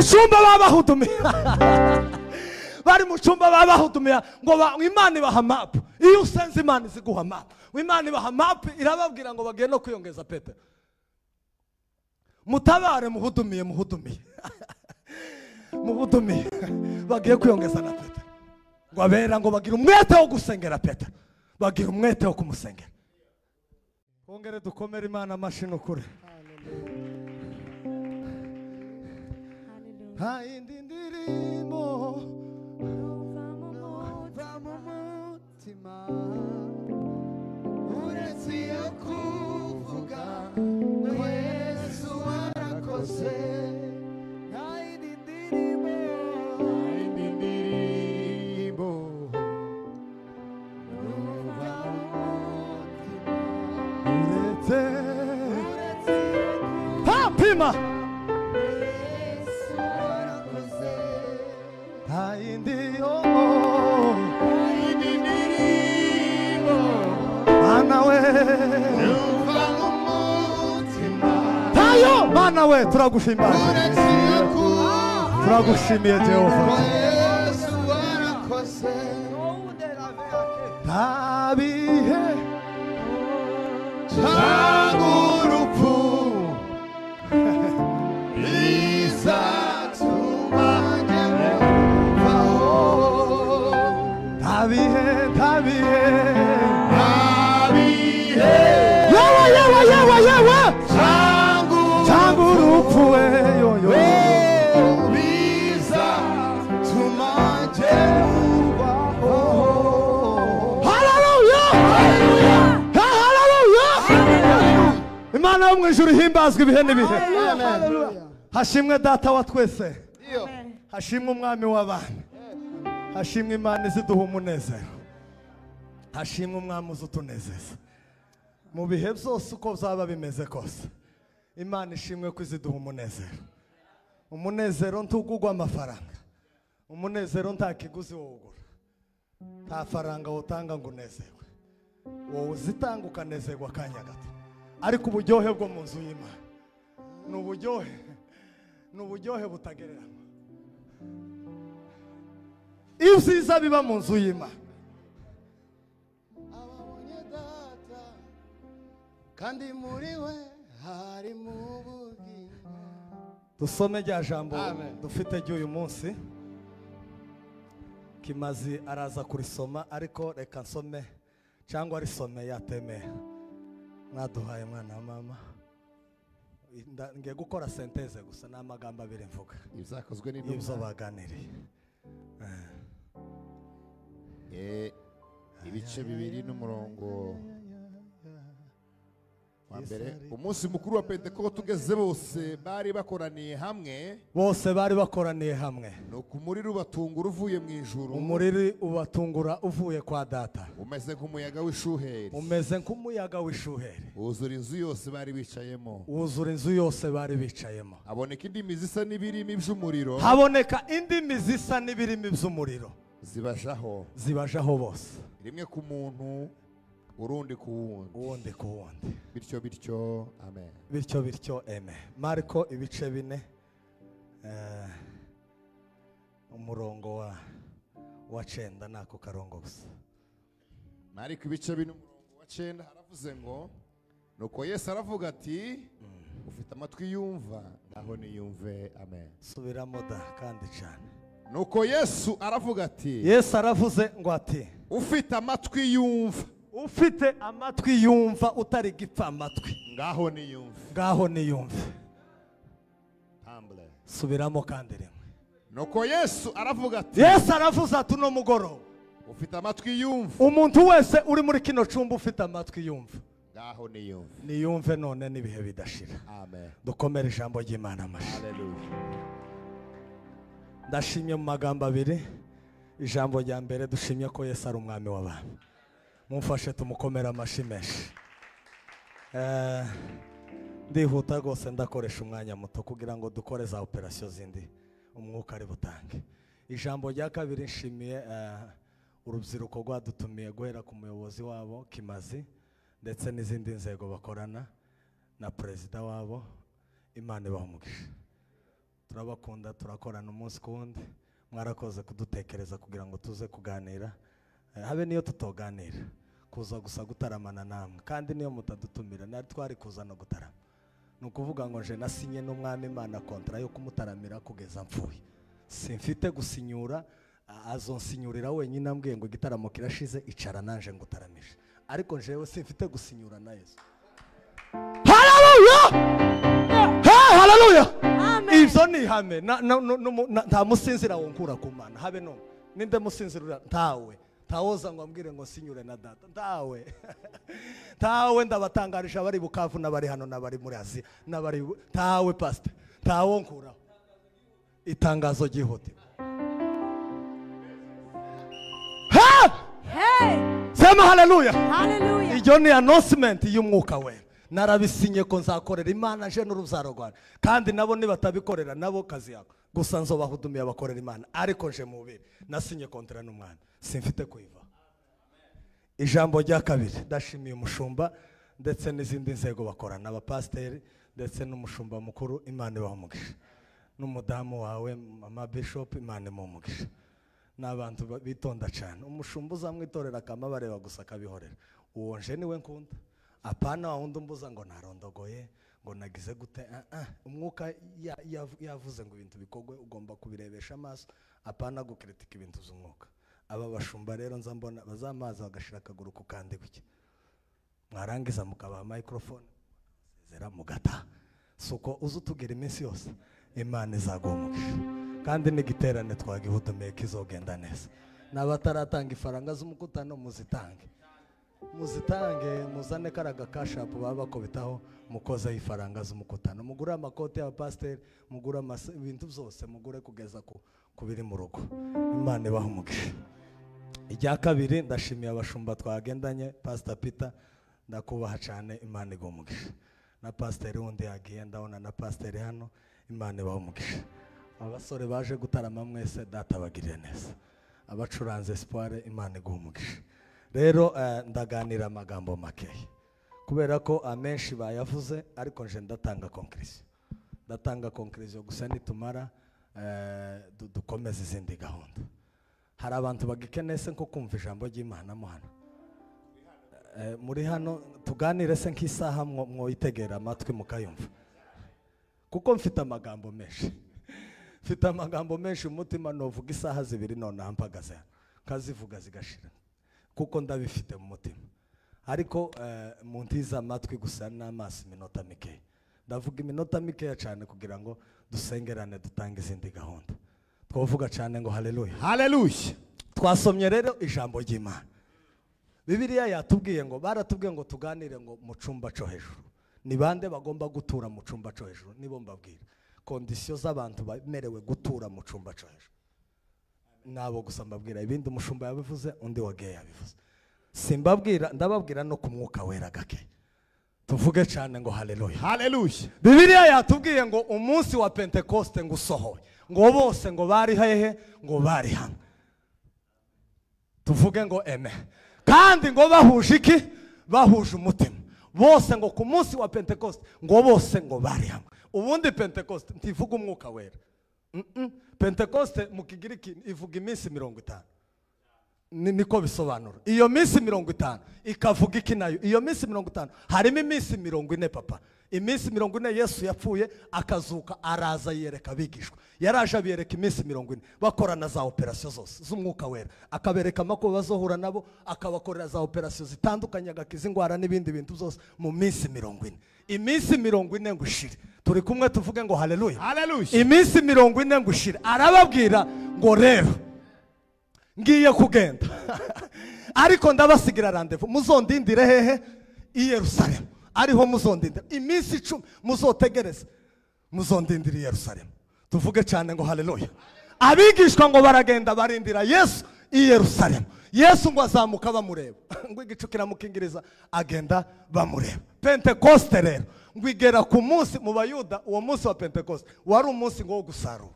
Mu cyumba babahudumiye, bari mu cyumba babahudumiye ngo Imana ibaha map. Iyo usenze Imana iziguha map. Imana ibaha map, irababwira ngo bagiye no kwiyongeza Petero. Mutabare muhudumiye, muhudumiye, muhudumiye, bagiye kwiyongeza na Petero. Ngo abera ngo bagira umwete wo gusengera Petero, bagira umwete wo kumusengera. Twongere dukomere Imana amashyi n'ukuri. Nta yindi ndirimbo numva mu mutima uretse iyo kuvuga ngo Yesu warakoze. Nta yindi ndirimbo, nta yindi ndirimbo numva mu mutima uretse pima Yesu warakoze. Nta yindi yo, nta yindi ndirimbo Mana we numva mu mutima tayo. Mana we turagushimira, uretse iyo kuvuga turagushimiye Jehova. ngo Yesu warakoze. Nta bihe cyangwa urupfu bizatuma njye muvaho. Nta bihe, nta bihe, nta bihe yewe yewe yewe yewe cyangwa cyangwa urupfu we yo yo bizatuma njye muvaho. Haleluya, haleluya. Imana yo mu ijuru ihimbazwe ibihe n'ibihe. Hashimwe Data wa twese, hashimwe Umwami w'abami, hashimwe Imana iziduha umunezero, hashimwe Umwami uzutunezeza mu bihe byose uko byaba bimeze kose. Imana ishimwe ko iziduha umunezero. Umunezero ntugugwa amafaranga, umunezero nta kiguzi wowugura, nta faranga wotanga ngo unezerwe, wowe uzitanga ukanezerwa akanya gato. Ariko uburyohe bwo mu nzu y'Imana ni uburyohe, ni uburyohe butagereranywa. Ibyiza biba mu nzu y'Imana. Ababonye Data kandi muri we harimo ubugingo. Dusome rya jambo Amen. dufite ry'uyu munsi. Kimazi araza kurisoma, ariko reka nsome cyangwa arisome yatemeye. Mwaduhaye mwana wa mama. Ngiye gukora senteze gusa, ni amagambo abiri mvuga Ibyakozwe y'ibyo n'intumwa baganiriye. Ibice 2 n'umurongo wa mbere. Umunsi mukuru wa Pentekote ugeze, bose bari bakoraniye hamwe. Bose bari bakoraniye hamwe. Nuko umuriro ubatungura uvuye mu ijuru, Umuriri ubatungura uvuye kwa Data, umeze nk'umuyaga w'ishuheri, umeze nk'umuyaga w'ishuheri, wuzura inzu yose bari bicayemo. Wuzura inzu yose bari bicayemo. Haboneka indimi zisa n'ibirimi by'umuriro, Haboneka indimi zisa n'ibirimi by'umuriro, zibajaho, zibajaho bose, rimwe ku muntu, urundi ku wundi, uwundi ku wundi. Bityo bityo, amen. Bityo bityo, amen. Mariko ibice 4, umurongo wa 9, nako karongo gusa. Mariko ibice 4 umurongo wa 9 haravuze ngo nuko Yesu aravuga ati ufite amatwi yumva ngaho niyumve, amen. Subiramo da kandi cyane. Nuko Yesu aravuga ati, Yesu aravuze ngo ati ufite amatwi yumva, ufite amatwi yumva, utari gipfa amatwi ngaho niyumve, ngaho niyumve. Tambule. Subiramo kandi rimwe. Nuko Yesu aravuga ati, Yesu aravuze ati uno mugoroba ufite amatwi yumva, umuntu wese uri muri kino cumba ufite amatwi yumva ngaho niyumve, niyumve none n'ibihe bidashira. Amen. Dukomere ijambo ry'Imana amashyi. Haleluya. Ndashimye mu magambo abiri. Ijambo rya mbere, dushimye ko Yesu ari Umwami w'abami. Mumfashe tumukomere amashyi menshi. Ndihuta rwose, ndakoresha umwanya muto kugira ngo dukore za operasiyo zindi umwuka ari butange. Ijambo rya kabiri, nshimiye urubyiruko rwadutumiye guhera ku muyobozi wabo Kimazi ndetse n'izindi nzego bakorana na perezida wabo. Imana ibahe umugisha. Turabakunda, turakorana umunsi ku wundi. Mwarakoze kudutekereza kugira ngo tuze kuganira. Habe niyo tutoganira, kuza gusa gutaramana namwe, kandi niyo mutadutumira nari twari kuza no gutarama. Ni ukuvuga ngo nje nasinye n'umwami Imana kontra yo kumutaramira kugeza mpfuye. Simfite gusinyura, azonsinyurira wenyine ambwiye ngo igitaramo kirashize, icara nanje ngutaramishe. Ariko njewe simfite gusinyura na Yesu. Haleluya! Hey, haleluya! Ibyo ni ihame. Nta musinzira wonkura ku Mana, habe no. Ninde musinzira? Ntawe. Ntawoza ngo ambwire ngo sinyure na data. Ntawe. Ntawe, ndabatangarisha abari Bukavu n'abari hano n'abari muri Aziya n'abari, ntawe pastor. Ntawo nkuraho. Itangazo ryihutirwa. Hey! Sema haleluya. Haleluya. Iyo ni announcement y'umwuka wera. Narabisinye ko nzakorera Imana nje n'urubyaro rwanjye, kandi nabo nibatabikorera nabo kazi yako. Gusa nzobahudumiye abakorera Imana, ariko nje mubiri nasinye kontra n'umwana, simfite kuyiva. Ijambo rya kabiri, ndashimiye umushumba ndetse n'izindi nzego bakorana, abapasiteri ndetse n'umushumba mukuru, Imana ibahe umugisha, n'umudamu wawe mama bishop, Imana imuhe umugisha. N'abantu bitonda cyane. Umushumba uzamwitorera akamabareba gusa akabihorera, uwo nje niwe nkunda. Apana wa wundi umbuza ngo narondogoye, ngo nagize gute. Umwuka yavuze ngo ibintu bikogwe, ugomba kubirebesha amaso, apana gukritika ibintu z'umwuka. Aba bashumba rero nza mbona bazamaza bagashira akaguru ku kandi guke, mwarangiza mukabaha microphone, sezera mugata. Suko uzutugira iminsi yose, Imana izaguha umugisha. Kandi n'igiterane twagihudumiye kizogenda neza. N'abataratanga ifaranga z'umukutano muzitange, muzitange, muzane karaga kashapu baba bakubitaho, mukoze ifaranga z'umukutano, mugure amakote y'abapasiteri, mugure ibintu byose, mugure kugeza ku biri mu rugo. Imana ibahe umugisha. Ijya kabiri, ndashimiye abashumba twagendanye, Pastor Peter ndakubaha cyane, Imana iguhe umugisha. Na pasiteri wundi yagiye, ndabona na pasiteri hano, Imana ibahe umugisha. Abasore baje gutarama mwese, data bagirire neza. Abacuranze Espoir, Imana iguhe umugisha. Rero ndaganira amagambo makeya kubera ko amenshi bayavuze, ariko nje ndatanga conclusion. Ndatanga conclusion gusa, nitumara dukomeze izindi gahunda. Hari abantu bagikeneye se nko kumva ijambo ry'Imana mo hano. Muri hano tuganire se nk'isaha mwoyitegera amatwi mukayumva, kuko mfite amagambo menshi. Mfite amagambo menshi umutima, novuga isaha zibiri none mpagaze hano nkazivuga zigashira, kuko ndabifite mu mutima. Ariko muntiza amatwi gusa n'amaso iminota mikeya. Ndavuga iminota mikeya cyane kugira ngo dusengerane, dutange izindi gahunda. Twavuga cyane ngo haleluya. Haleluya. Twasomye rero ijambo ry'Imana. Bibiliya yatubwiye ngo, baratubwiye ngo tuganire ngo mu cumba cyo hejuru. Ni bande bagomba gutura mu cumba cyo hejuru? Nibo mbabwira. Kondisiyo z'abantu bemerewe gutura mu cumba cyo hejuru. Nabo gusa mbabwira, ibindi umushumba yabivuze, undi wagiye yabivuze. Simbabwira, ndababwira no ku mwuka wera gake. Tuvuge cyane ngo haleluya. Haleluya. Bibiliya yatubwiye ngo umunsi wa Pentekoste ngo usohoye, ngo bose ngo bari hehe? Ngo bari hamwe. Tuvuge ngo amen. Kandi ngo bahuje iki? Bahuje umutima. Bose ngo ku munsi wa Pentekoste ngo bose ngo bari hamwe. Ubundi Pentekoste ntivuga umwuka wera. Pentekoste mu Kigiriki ivuga iminsi 50. Niko bisobanura. Iyo minsi 50 ikavuga iki nayo? Iyo minsi 50 harimo iminsi 40 papa. Iminsi 40 Yesu yapfuye akazuka, araza yereka abigishwa. Yaraje abiyereka iminsi 40 bakorana za operation zose z'umwuka wera, akabereka amakuba bazohura nabo, akabakorera za operation zitandukanye, agakiza ingwara n'ibindi bintu byose mu minsi 40. Iminsi 40 ngo ishire. Turi kumwe tuvuge ngo haleluya. Haleluya. Iminsi 40 ngo ishire. Arababwira ngo rero ngiye kugenda, ariko ndabasigira rendez-vous, muzondindire hehe? I Yerusalemu. Ariho muzondindira iminsi 10, muzotegereze, muzondindira i Yerusalemu. Tuvuge cyane ngo haleluya. Abigishwa ngo baragenda barindira Yesu i Yerusalemu. Yesu ngo azamuka bamureba, ngo igicu kiramukingiriza, agenda bamureba. Pentekoste rero ngo igera ku munsi mu Bayuda, uwo munsi wa Pentekoste wari umunsi ngo wo gusarura.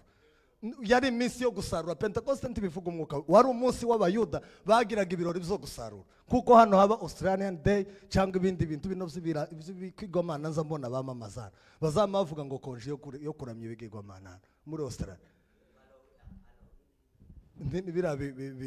Yari iminsi yo gusarura. Pentekoste ntibivuga umwuka, wari umunsi w'abayuda bagiraga ibirori byo gusarura, kuko hano haba Australian Day cyangwa ibindi bintu bino by'ibigirwamana nza mbona bamamazana bazama bavuga ngo konje yo kuramya ibigirwamana muri Australia. Biriya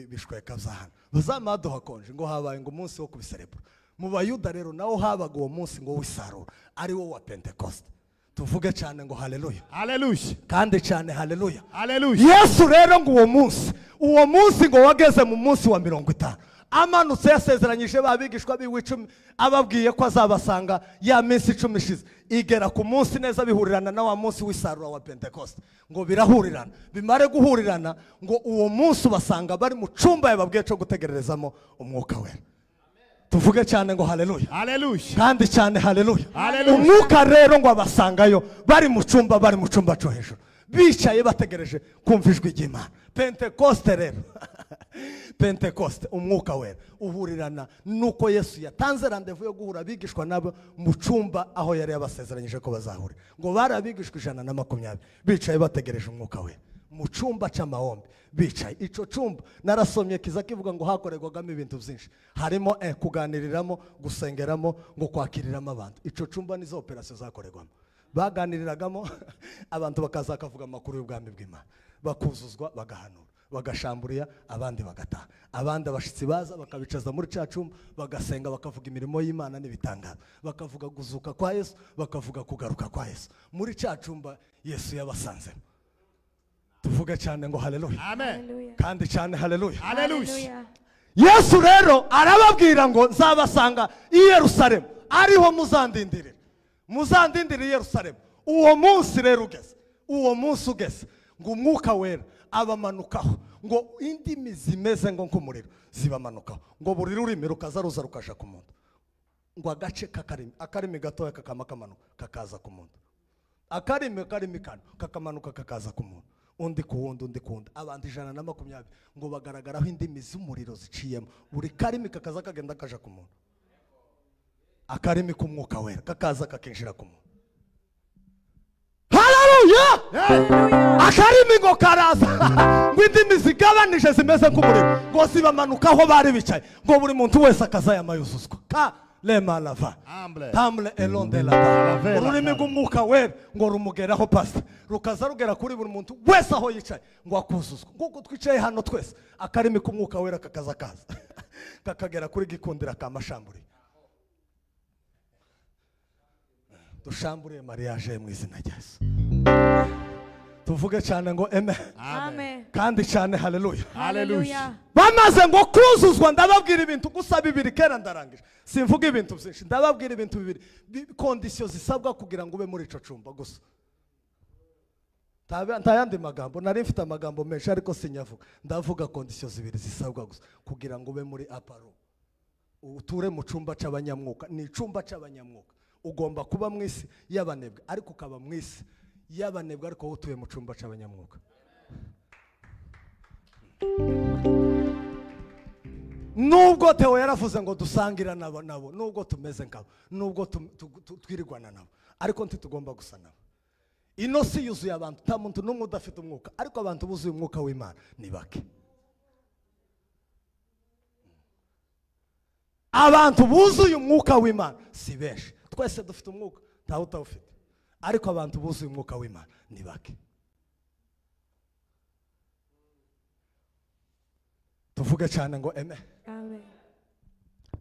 bishweka bya hano bazama baduha konje ngo habaye ngo umunsi wo kubiserebura. Mu bayuda rero nawo habaga uwo munsi ngo w'isarura, ari wo wa Pentekoste. Tuvuge cyane ngo haleluya. Haleluya. Kandi cyane haleluya. Haleluya. Yesu rero ngo uwo munsi ngo wageze mu munsi wa 50 amanutse yasezeranyije babigishwa biwe 10 ababwiye ko azabasanga ya minsi 10 ishize, igera ku munsi neza bihurirana na wa munsi w'isarura wa Pentekoste. Ngo birahurirana, bimare guhurirana ngo uwo munsi ubasanga bari mu cumba yababwiye cyo gutegererezamo umwuka wera. Tuvuge cyane ngo haleluya. Haleluya. Kandi cyane haleluya. Haleluya. Umwuka rero ngo abasangayo bari mu cumba cyo hejuru, bicaye bategereje kumva ijwi ry'Imana. Pentekoste rero Pentekoste umwuka wera uhurirana nuko Yesu yatanze rendez-vous yo guhura abigishwa nabo mu cumba aho yari yabasezeranyije ko bazahurira. Ngo bari abigishwa 120 bicaye bategereje umwuka wera mu cumba c'amahombe bicaye. Ico cumba narasomye kiza kivuga ngo hakorerwagamo ibintu byinshi, harimo kuganiriramo, gusengeramo, ngo kwakiriramo abantu. Ico cumba nizo operation zakorerwamo, baganiriragamo abantu bakaza kavuga amakuru y'ubwami bw'Imana, bakuzuzwa, bagahanura, bagashamburiya, abandi bagataha. Abandi abashitsi baza bakabicaza muri ca cumba, bagasenga, bakavuga imirimo y'Imana n'ibitangaza, bakavuga guzuka kwa Yesu, bakavuga kugaruka kwa Yesu. Muri ca cumba Yesu yabasanzemo. Tuvuge cyane ngo haleluya. Amen. Kandi cyane haleluya. Haleluya. Yesu rero arababwira ngo nzabasanga i Yerusalemu, ariho muzandindirira. Muzandindirira i Yerusalemu. Uwo munsi rero ugeze, uwo munsi ugeze ngo umwuka wera abamanukaho, ngo indimi zimeze ngo nk'umuriro zibamanukaho, ngo buri rurimi rukaza ruza rukaja ku muntu, ngo agace k'akarimi, akarimi gatoya kakama kamanuka kakaza ku muntu, akarimi karimi kano kakamanuka kakaza ku muntu, undi ku wundi, undi ku wundi, abantu 120 ngo bagaragaraho indimi z'umuriro ziciyemo, buri karimi kakaza kagenda kaja ku muntu, akarimi k'umwuka wera kakaza kakinjira ku muntu. Haleluya! Akarimi ngo karaza ngo indimi zigabanije zimeze nk'umuriro ngo zibamanukaho bari bicaye, ngo buri muntu wese akazayama yuzuzwa ka lema lava tamble elonde lava. Ururimi rw'umwuka wera ngo rumugeraho pastor, rukaza rugera kuri buri muntu wese aho yicaye ngo akuzuzwa. Nguko twicaye hano twese, akarimi k'umwuka wera kakaza kaza kakagera kuri Gikundira kamashamburi. Dushamburiye mariage mu izina rya Yesu. Tuvuge cyane ngo amen. Amen. Kandi cyane haleluya. Haleluya. Bamaze ngo kuzuzwa, ndababwira ibintu gusa bibiri kera ndarangije. Simvuga ibintu byinshi, ndababwira ibintu bibiri, conditions zisabwa kugira ngo ube muri ico cumba gusa. Ntayandi magambo, nari mfite amagambo menshi ariko sinyavuga. Ndavuga conditions zibiri zisabwa gusa kugira ngo ube muri aparo. Uture mu cumba c'abanyamwuka, ni icumba c'abanyamwuka. Ugomba kuba mu isi y'abanebwe, ariko ukaba mu isi y'abanebwe ariko utuye mu cumba c'abanyamwuka. Nubwo Theo yaravuze ngo dusangira nabo nabo, nubwo tumeze nkabo, nubwo twirigwana nabo, ariko ntitugomba gusa nabo. Ino si yuzuye abantu, nta muntu n'umwe udafite umwuka, ariko abantu buzuye umwuka w'Imana ni bake. Abantu buzuye umwuka w'Imana si benshi. Twese dufite umwuka, ntawe utawufite, ariko abantu buzuye umwuka w'Imana ni bake. Tuvuge cyane ngo amen. Amen.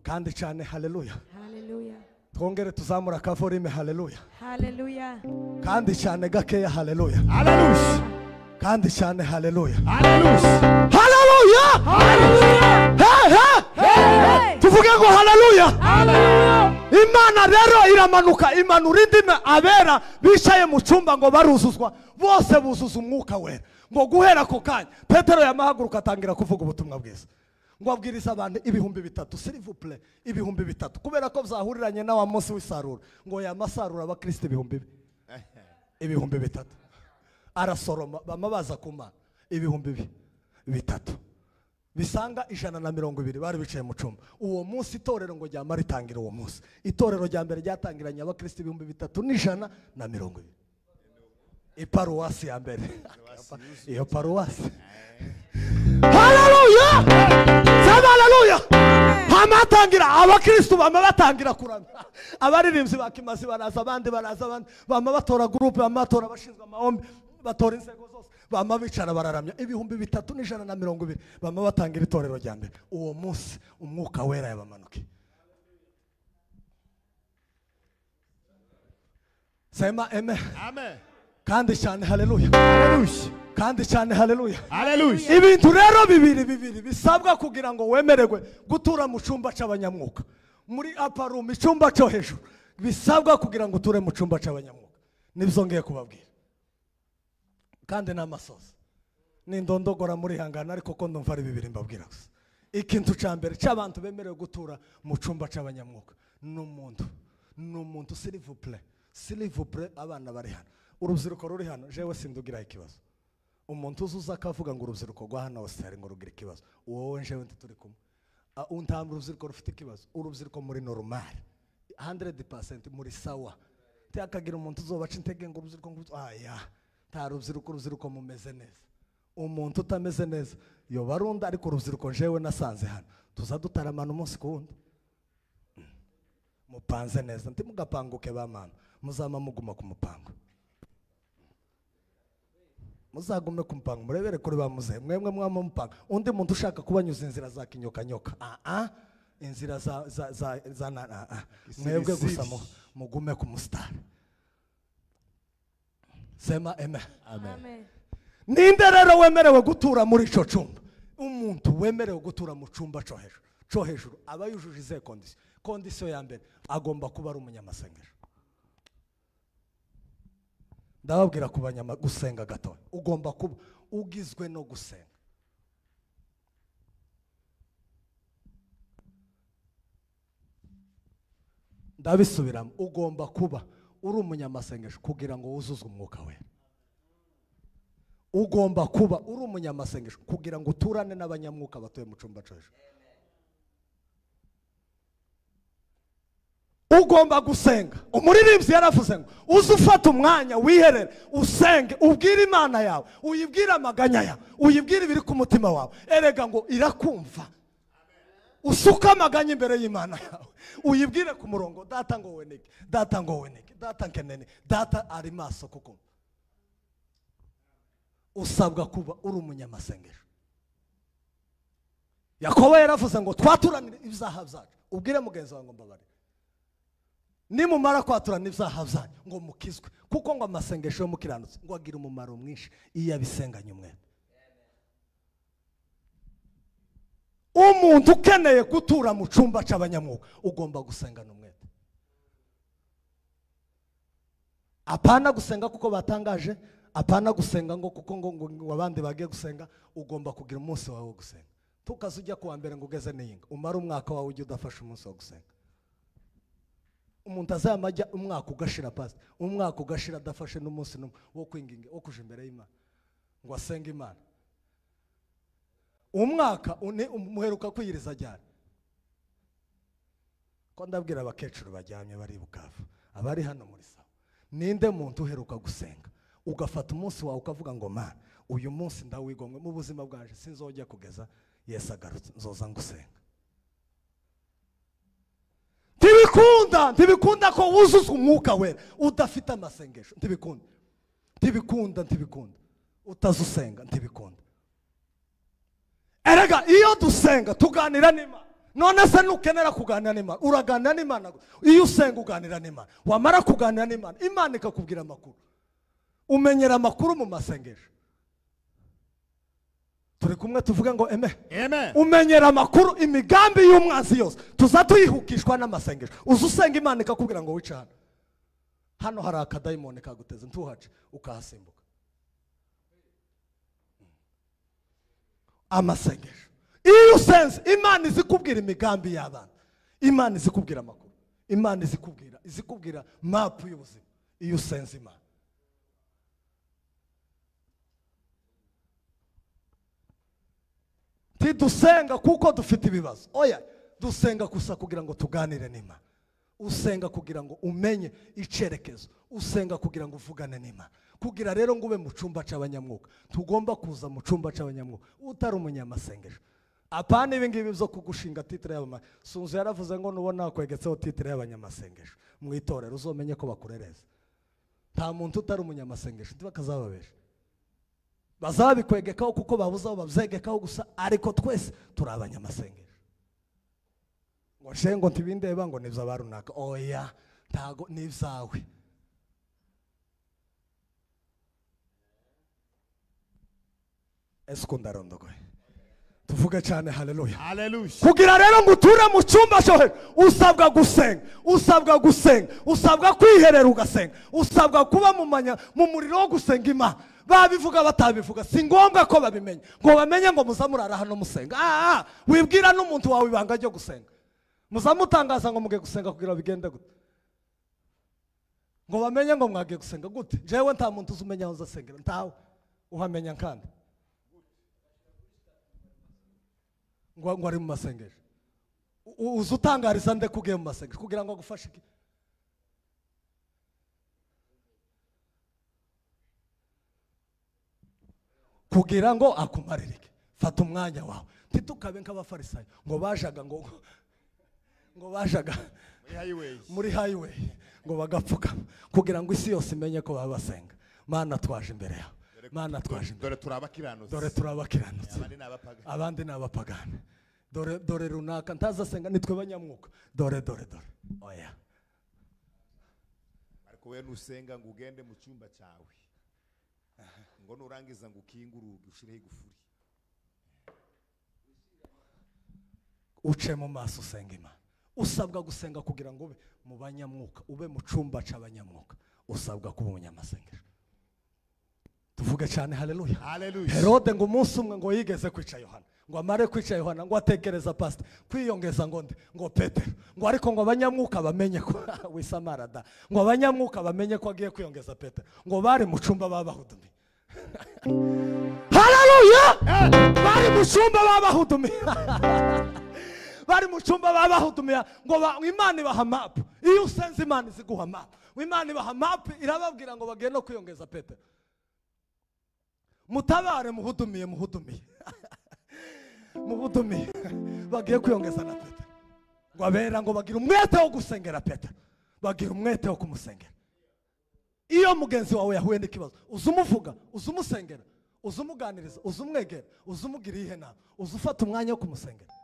Kandi cyane haleluya. Haleluya. Twongere tuzamura akavorime haleluya. Haleluya. Kandi cyane gakeya haleluya. Haleluya. Kandi cyane haleluya. Haleluya. Haleluya. Haleluya. Hey, hey. Tuvuge ngo haleluya. Haleluya. Imana rero iramanuka imanura indimi abera bicaye mu cumba ngo baruzuzwa, bose buzuza umwuka wera. Ngo guhera ako kanya Petero yamahaguruka atangira kuvuga ubutumwa bwiza, ngo abwiriza abantu 3000, s'il vous plaît, 3000, kubera ko byahuriranye na wa munsi w'isarura, ngo yamasarura abakristo 3000. Arasoroma bamabaza kuma 3000 bisanga 120 bari bicaye mu cumba. Uwo munsi itorero ngo ryamara ritangira uwo munsi. Itorero rya mbere ryatangiranye abakristo 3120. Iparuwasi ya mbere. Iyo paruwasi. Haleluya! Sema haleluya! Hamatangira abakristo bama batangira kuramya. Abaririmbyi bakimazi baraza abandi baraza abandi bama batora groupe bama batora abashinzwe amahombi batora inzego zose bama bicara bararamya 3120 bama batangira itorero rya mbere. Uwo munsi umwuka wera yabamanuke. Sema amen. Amen. Kandi cyane haleluya. Haleluya. Kandi cyane haleluya. Haleluya. Ibintu rero bibiri bibiri bisabwa kugira ngo wemererwe gutura mu cyumba cy'abanyamwuka. Muri upper room icyumba cyo hejuru bisabwa kugira ngo uture mu cyumba cy'abanyamwuka. Nibyo ngiye kubabwira. Kandi n'amasozi. Nindondogora muri hangana ariko ko ndumva ari bibiri mbabwira gusa. Ikintu cya mbere cy'abantu bemerewe gutura mu cyumba cy'abanyamwuka n'umuntu. N'umuntu s'il vous plaît. S'il vous plaît abana bari hano. Urubyiruko ruri hano jewe sindugira ikibazo. Umuntu uzuza akavuga ngo urubyiruko rwa hano hose ngo rugira ikibazo. Wowe jewe ntituri kumwe. Untamba urubyiruko rufite ikibazo. Urubyiruko muri normal. 100% muri sawa. Ntakagira umuntu uzobaca intege ngo urubyiruko ngo aya. Nta rubyiruko urubyiruko mumeze neza. Umuntu utameze neza yo barunda ariko urubyiruko jewe nasanze hano. Tuzadutaramana umunsi ku wundi. Mupanze neza ntimugapanguke ba mama. Muzama muguma ku mupango. Muzagume ku mupango murebere kuri ba muzehe mwemwe mwama mupango. Undi muntu ushaka kubanyuza inzira za kinyoka nyoka. Inzira za za za za na mwebwe gusa mugume ku mustari. Sema amen. Amen. Ninde rero wemerewe gutura muri ico cumba? Umuntu wemerewe gutura mu cumba cyo hejuru. Cyo hejuru aba yujuje ize condition. Condition ya mbere agomba kuba ari umunyamasengesho. Ndababwira kubanyama gusenga gato. Ugomba kuba ugizwe no gusenga. Ndabisubiramo ugomba kuba uri umunyamasengesho kugira ngo wuzuzwe umwuka wera. Ugomba kuba uri umunyamasengesho kugira ngo uturane n'abanyamwuka batuye mu cumba cyo hejuru. Ugomba gusenga. Umuririmbyi yaravuze ngo uze ufata umwanya wiherere usenge ubwire Imana yawe uyibwire amaganya yawe uyibwire ibiri ku mutima wawe erega ngo irakumva. Usuka amaganya imbere y'Imana yawe uyibwire ku murongo data ngo weneke data ngo weneke data nkenene data ari maso kuko usabwa kuba uri umunyamasengesho. Yakobo yaravuze ngo twaturanire ibyaha byacu. Ubwire mugenzi wawe ngo mbabarire. Nimumara kwaturana ibyaha byanyu ngo mukizwe kuko ngo amasengesho yo mukiranutse ngo agira umumaro mwinshi iyo abisenganye umwete. Umuntu ukeneye gutura mu cyumba cy'abanyamwuka ugomba gusengana umwete. Apana gusenga kuko batangaje, apana gusenga ngo kuko ngo abandi bagiye gusenga. Ugomba kugira umunsi wawe wo gusenga. Tukaza ujya kuwa mbere ngo ugeze n'iyinga umara umwaka wawe ujye udafasha umunsi wo gusenga. Umuntu azamajya umwaka ugashira pasi umwaka ugashira adafashe n'umunsi n'umwe wo kwinginga wo kuja imbere y'Imana ngo asenge Imana. Umwaka umuheruka kwiyiriza cyane. Ko ndabwira abakecuru bajyamye bari Bukavu abari hano muri sawa, ninde muntu uheruka gusenga ugafata umunsi wawe ukavuga ngo Mana uyu munsi ndawigomwe mu buzima bwanje sinzojya kugeza Yesu agarutse nzoza ngusenga. Ntibikunda, ntibikunda ko wuzuzwa umwuka wera udafite amasengesho. Ntibikunda, ntibikunda, ntibikunda utazusenga, ntibikunda. Erega iyo dusenga tuganira n'Imana. None se nukenera kuganira n'Imana uraganira n'Imana. Iyo usenga uganira n'Imana, wamara kuganira n'Imana Imana ikakubwira amakuru. Umenyera amakuru mu masengesho. Turi kumwe tuvuge ngo amen. Amen. Umenyera amakuru imigambi y'umwanzi yose tuzatuyihukishwa n'amasengesho. Uzusenga Imana ikakubwira ngo wice hano. Hano hari akadayimoni kaguteze ntuhace ukahasimbuka. Amasengesho. Iyo usenze Imana izikubwira imigambi y'abana. Imana izikubwira amakuru. Imana izikubwira mapu y'ubuzima. Iyo usenze Imana. Dusenga kuko dufite ibibazo. Oya, dusenga gusa kugira ngo tuganire n'Imana. Usenga kugira ngo umenye icerekezo. Usenga kugira ngo uvugane n'Imana. Kugira rero ngo ube mu cumba c'abanyamwuka, tugomba kuza mu cumba c'abanyamwuka utari umunyamasengesho. Apana ibi ngibi byo kugushinga titre y'abama. Sunzu yaravuze ngo nubona kwegetseho titre y'abanyamasengesho mu itorero uzomenye ko bakurereza. Nta muntu utari umunyamasengesho ntibakazababesha. Bazabikwegekaho kuko babuze aho babyegekaho gusa, ariko twese turi abanyamasengesho. Ngo shengo ntibindeba ngo nivyo abarunaka. Oya, ntago nivyawe. Eskundarondogoye. Tuvuge cyane haleluya. Haleluya. Kugira rero ngo uture mu cyumba cyo hejuru, usabwa gusenga, usabwa gusenga, usabwa kwiherera ugasenga, usabwa kuba mu muriro wo gusenga Imana. Babivuga batabivuga si ngombwa ko babimenya ngo bamenye ngo muzamurara hano musenga. Wibwira n'umuntu wawe ibanga ryo gusenga, muzamutangaza ngo mugiye gusenga kugira bigende gute, ngo bamenye ngo mwagiye gusenga gute. Jewe nta muntu uzumenya aho nzasengera, ntawe uhamenya kandi ngo ari mu masengesho. Uzutangariza nde kugiye mu masengesho kugira ngo agufashe iki? Kugira ngo akumaririke. Fata umwanya wawe. Ntitukabe nk'abafarisayo ngo bajaga ngo bajaga muri highway ngo bagapfuka kugira ngo isi yose imenye ko baba basenga. Mana twaje imbere yawe, Mana twaje imbere, dore turabakiranutse, dore turabakiranutse, abandi ni abapagani, dore dore runaka ntazasenga nitwe banyamwuka, dore dore dore. Oya, ariko we nusenga ngo ugende mu cyumba cyawe ngo nurangiza ngo ukinge urugi ushireho igufuri, uce mu maso usenga Imana. Usabwa gusenga kugira ngo ube mu banyamwuka, ube mu cyumba c'abanyamwuka, usabwa kuba umunyamasengesho. Tuvuge cyane haleluya. Haleluya. Herode ngo umunsi umwe ngo yigeze kwica Yohana, ngo amare kwica Yohana ngo atekereza pastor kwiyongeza ngo nde, ngo Petero, ngo ariko ngo abanyamwuka bamenye ko wisamarada, ngo abanyamwuka bamenye ko agiye kwiyongeza Petero, ngo bari mu cyumba babahudumiye. Haleluya. Bari mu cyumba babahudumiye. Bari mu cyumba babahudumiye ngo Imana ibaha map. Iyo usenze Imana iziguha map. Imana ibaha map irababwira ngo bagiye no kwiyongeza Petero. Mutabare muhudumiye, muhudumiye. Muhudumiye. Bagiye kwiyongeza na Petero. Ngo abera ngo bagira umwete wo gusengera Petero. Bagira umwete wo kumusengera. Iyo mugenzi wawe yahuye n'ikibazo, uzumuvuga, uzumusengera, uzumuganiriza, uzumwegera, uzumugira ihe nama, uzufata umwanya wo kumusengera.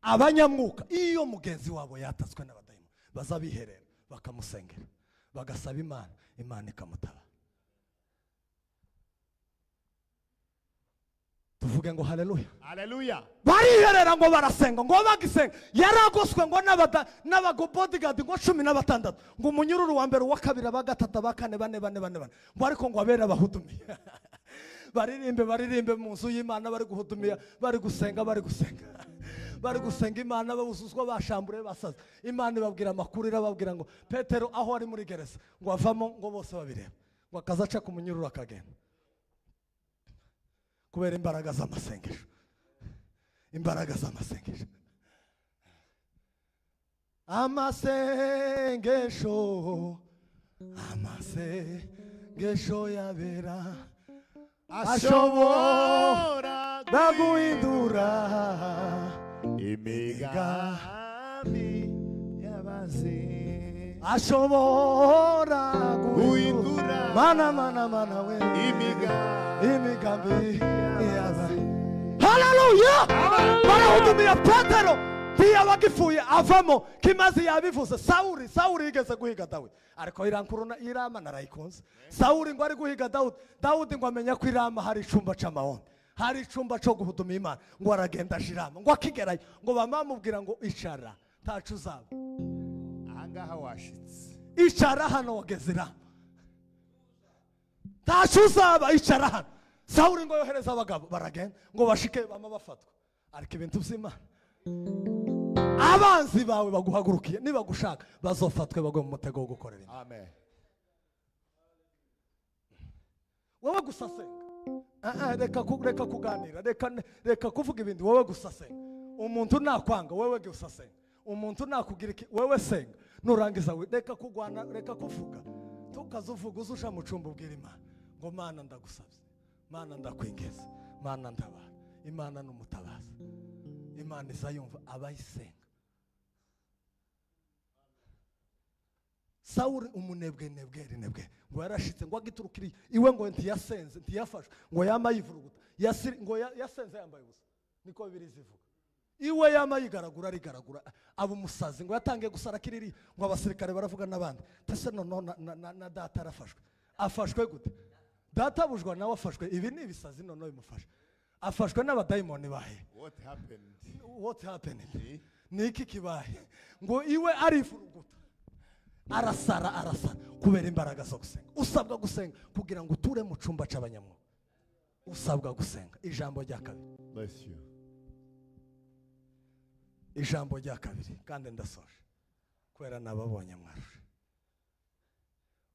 Abanyamwuka iyo mugenzi wabo yatatswe n'abadayimoni bazabiherera bakamusengera, bagasaba Imana, Imana ikamutaba. Tuvuge ngo haleluya. Haleluya. Bariherera ngo barasenga, ngo bagisenga yaragoswe ngo n'abago bodyguard ngo 16, ngo umunyururu wa mbere, wa kabiri, wa gatatu, wa kane, bane bane bane bane, ngo ariko ngo abera bahudumiye. Baririmbe baririmbe mu nzu y'Imana, bari guhudumiya, bari gusenga, bari gusenga, bari gusenga Imana, babuzuzwa bashambure basaza. Imana ibabwira amakuru, irababwira ngo Petero aho ari muri gereza ngo avamo, ngo bose babireba, ngo akazaca ku munyururu akagenda. Kubera imbaraga z'amasengesho, imbaraga z'amasengesho, amasengesho, amasengesho yabera ashobora guhindura imigambi y'abazi, ashobora guhindura mana mana mana we imigambi y'abazi. Haleluya. Barahudumiye Petero ntiyabagifuye avamo kimaze yabivuze. Sawuri, Sawuri yigeze guhiga Dawidi, ariko irankuruna irama narayikunze. Sawuri ngo ari guhiga Dawudi, Dawudi ngo amenya ko irama hari icumba c'amahoni, hari icumba co guhuduma Imana, ngo aragenda ashirama, ngo akigerayo ngo bamamubwira ngo icara ntacu uzaba ahangaha washitse, icara hano wageze irama, ntacu uzaba, icara hano. Sawuri ngo yohereza abagabo baragenda ngo bashike bama bafatwa. Ariko ibintu by'Imana, abanzi bawe baguhagurukiye nibagushaka bazofatwe bagwe mu mutego wo gukorera Imana. Amen. Wowe gusa senga. Reka kuganira, reka kuvuga ibindi, wowe gusa senga. Umuntu nakwanga wowe gusa senga. Umuntu nakugira iki wewe senga nurangiza reka kugwana reka kuvuga tukazuvuga uzusha mu cumba ubwira Imana ngo Mana ndagusabye, Mana ndakwingiza, Mana ndabara. Imana n'umutabaza, Imana izayumva abayisenga. Sawuli umunebwe nebwe rinebwe ngo yarashitse ngo agiturukiri iwe ngo ntiyasenze ntiyafashwe ngo yama yivuruguta ngo yasenze yambaye ubusa, niko Bibiliya izivuga. Iwe yama yigaragura arigaragura aba umusazi ngo yatangiye gusara kiriri ngo abasirikare baravuga n'abandi tese no na data arafashwe. Afashwe gute? Data bujwa nawe afashwe. Ibi ni ibisazi noneho bimufashe. Afashwe n'abadayimoni bahe. What happened? What happened? Ni iki kibaye? Ngo iwe arifuruguta arasara arasara kubera imbaraga zo gusenga. Usabwa gusenga kugira ngo uture mu cumba c'abanyamwuga. Usabwa gusenga. Ijambo rya kabiri. Bless you. Ijambo rya kabiri kandi ndasoje kubera nababonye mwarushe.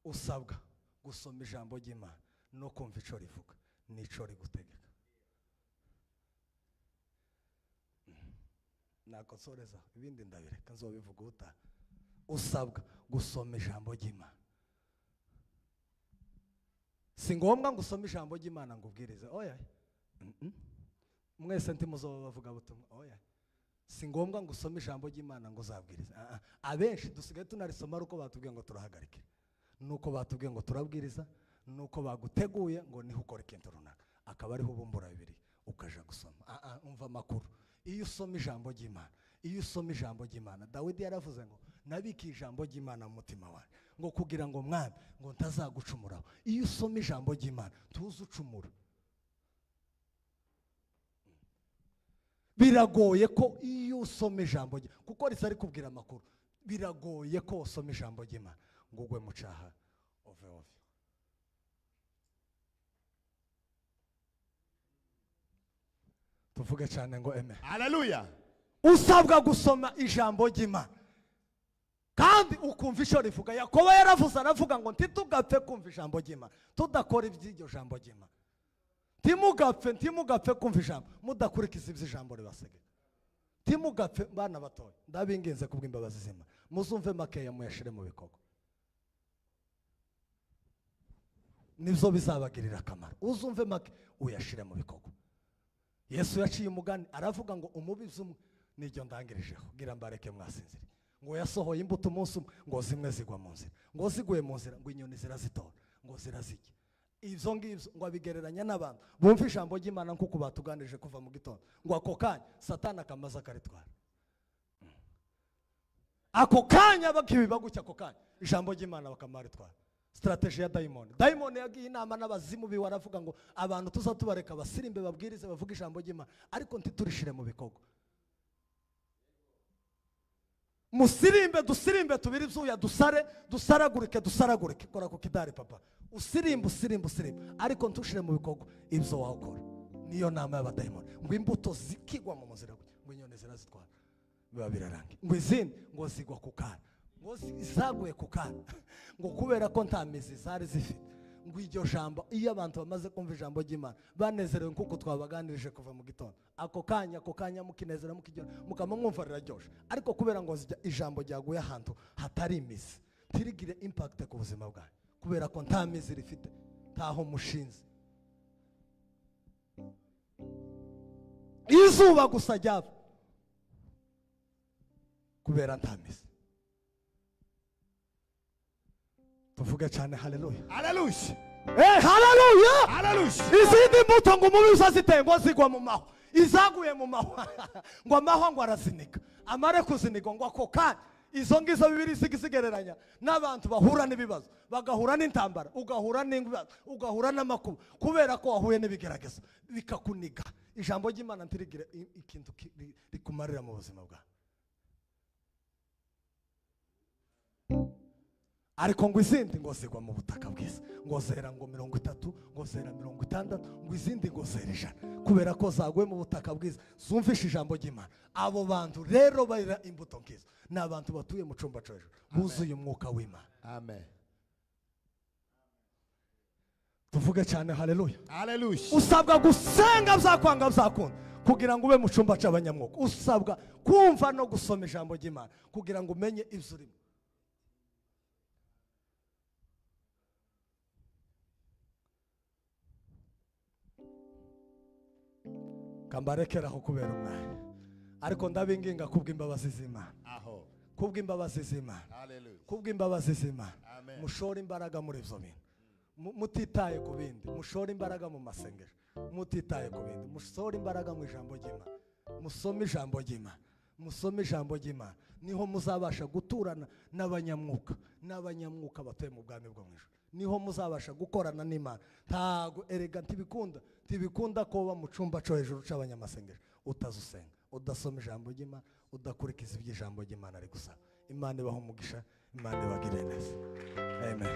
Usabwa gusoma ijambo ry'Imana no kumva ico rivuga n'ico rigutegeka. Nakosoreza ibindi ndabireka nzobivuga uta. Usabwa gusoma ijambo ry'Imana. Si ngombwa ngo usome ijambo ry'Imana ngo ubwirize. Oya. Mwese ntimuzoba bavuga butumwa. Oya. Si ngombwa ngo usome ijambo ry'Imana ngo uzabwirize. Abenshi dusigaye tunarisoma uko batubwiye ngo turahagarike. Nuko batubwiye ngo turabwiriza, nuko baguteguye ngo niho ukora ikintu runaka. Akaba ariho ubumbura bibiri ukaja gusoma. Umva amakuru. Iyo usoma ijambo ry'Imana, iyo usoma ijambo ry'Imana, Dawidi yaravuze ngo nabiki ijambo ry'Imana mu mutima wanjye ngo kugira ngo mwami ngo ntazagucumuraho. Iyo usoma ijambo ry'Imana tuzucumura. Biragoye ko iyo usoma ijambo rye kuko risari kubwira amakuru, biragoye ko usoma ijambo ry'Imana ngo ugwe mu cyaha ove ove. Tuvuge cyane ngo amen. Hallelujah. Usabwa gusoma ijambo ry'Imana kandi ukumva ico rivuga. Yakobo yaravuze aravuga ngo ntitugapfe kumva ijambo ry'Imana tudakora iby'iryo jambo ry'Imana. Ntimugapfe, ntimugapfe kumva ijambo mudakurikiza ibyo ijambo ribasegeka. Ntimugapfe bana batoya, ndabinginze kubw'imbabazi z'Imana muzumve makeya muyashire mu bikorwa, nibyo bizabagirira akamaro. Uzumve make uyashire mu bikorwa. Yesu yaciye umugani aravuga ngo umubizi umwe niryo ndangirijeho gira mbareke mwasinzire. Ngo yasohoye imbuto umunsi umwe ngo zimwe zigwa mu nzira, ngo ziguye mu nzira ngo inyoni zirazitora ngo zirazirya. Ibyo ngibyo ngo abigereranya n'abantu bumva ijambo ry'Imana nkuko batuganirije kuva mu gitondo, ngo ako kanya Satani akamaza akaritwara. Ako kanya bakibiba gutya, ako kanya ijambo ry'Imana bakamaritwara. Strategy ya dayimoni. Dayimoni yagiye inama n'abazimu biwe aravuga ngo abantu tuzatubareka basirimbe babwirize bavuga ijambo ry'Imana ariko ntiturishire mu bikorwa. Musirimbe dusirimbe tubiri byuya dusare dusaragurike dusaragurike kora ku kidari papa. Usirimbe usirimbe usirimbe ariko ntushire mu bikorwa ibyo wakora. Niyo nama y'abadayimoni ngo imbuto zikigwa mu nzira ngo inyoni zirazitwara biba birarangiye. Ngo izindi ngo zigwa ku kana, ngo zaguye ku kana ngo kubera ko nta mizi zari zifite. Ngo iryo jambo iyo abantu bamaze kumva ijambo ry'Imana banezerewe nkuko twabaganirije kuva mu gitondo, ako kanya mukinezera mukigera mukama mwumva riraryoshe, ariko kubera ngo ijambo ryaguye ahantu hatari imizi ntirigire impact ku buzima bwawe kubera ko nta mizi rifite, ntaho mushinze. Izuba gusa ryava kubera nta mizi. Tuvuge cyane haleluya. Haleluya. Haleluya. Haleluya. Izindi mbuto ngo umubi uzaziteye ngo zigwa mu mahwa, izaguye mu mahwa ngo amahwa ngo arazinika, amare kuzinika ngo ako kanya izo ngizo bibiri zigereranya n'abantu bahura n'ibibazo, bagahura n'intambara, ugahura n'ingwa, ugahura n'amakuba kubera ko wahuye n'ibigeragezo bikakuniga. Ijambo ry'Imana ntirigire ikintu rikumarira mu buzima bwawe. Ariko ngo izindi ngo zigwa mu butaka bwiza, ngo zera ngo 30, ngo zera 60, ngo izindi ngo zera 100 kubera ko zaguye mu butaka bwiza zumvisha ijambo ry'Imana. Abo bantu rero barira imbuto nkizo ni abantu batuye mu cumba cyo hejuru buzuye umwuka w'Imana. Amen. Tuvuge cyane haleluya. Haleluya. Usabwa gusenga byakwanga byakunda Kugira ngo ube mu cyumba cy'abanyamwuka usabwa kumva no gusoma ijambo ry'Imana kugira ngo umenye ibyo urimo. Kambarekeraho kubera umwanya, ariko ndabinginga kubw'imbabazi z'Imana, kubw'imbabazi z'Imana, kubw'imbabazi z'Imana, mushore imbaraga muri ibyo bintu, mutitaye ku bindi, mushore imbaraga mu masengesho, mutitaye ku bindi, mushore imbaraga mu ijambo ry'Imana, musome ijambo ry'Imana, musome ijambo ry'Imana, niho muzabasha guturana n'abanyamwuka, n'abanyamwuka batuye mu bwami bwo mu ijuru, niho muzabasha gukorana n'Imana. Ntago erega ntibikunda ko mu cyumba cyo hejuru cy'abanyamasengesho utazusenga, udasoma ijambo ry'Imana, udakurikiza iby'ijambo ry'Imana ari gusaba. Imana ibahe umugisha, Imana ibagirire neza. Amen.